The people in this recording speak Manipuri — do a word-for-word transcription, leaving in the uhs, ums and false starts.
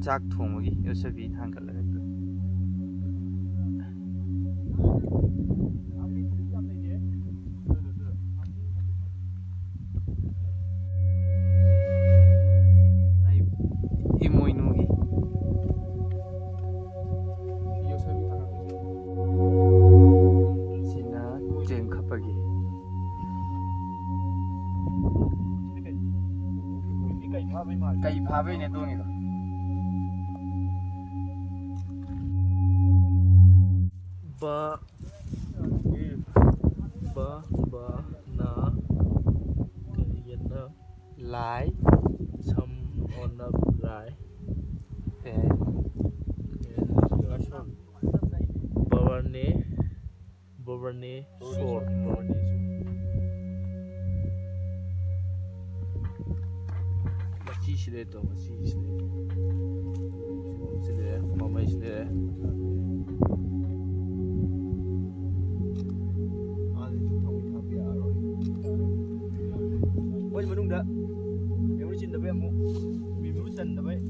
ꯆꯥꯛ ꯊꯣꯡꯕꯒꯤ ꯌꯣꯠꯁꯕꯤ ꯊꯥꯡꯒꯠꯂꯒ ꯇꯧ꯫ ꯑꯩ ꯏꯃꯣꯏꯅꯨꯒꯤ꯫ ꯁꯤꯅ ꯆꯦꯡ ꯈꯞꯄꯒꯤ꯫ ꯀꯩ ꯐꯥꯕꯩꯅꯦ ꯇꯣꯡꯉꯤꯗꯣ? ꯕ ꯕ ꯕ ꯅ ꯀꯩ ꯌꯦꯟꯅ? ꯂꯥꯏ꯫ ꯁꯝ ꯑꯣꯟꯅ ꯂꯥꯏ꯫ ꯀꯩ ꯍꯥꯏꯅꯤ? ꯕꯕꯔꯅꯦ꯫ ꯕꯕꯔꯅꯦ ꯁꯣꯔ꯫ ꯕꯕꯔꯅꯦ ꯁꯣꯔ꯫ ꯃꯆꯤꯁꯤ ꯂꯩꯔꯦ ꯇꯣ, ꯃꯆꯤꯁꯤ ꯂꯩꯔꯦ꯫ ꯁꯤ ꯂꯩꯔꯦ, ꯃꯃꯩꯁꯤ ꯂꯩꯔꯦ꯫ ꯃꯣꯏ ꯃꯅꯨꯡꯗ memory ꯆꯤꯟꯗꯕꯩ ꯑꯃꯨꯛ, memory ꯆꯟꯗꯕꯩ꯫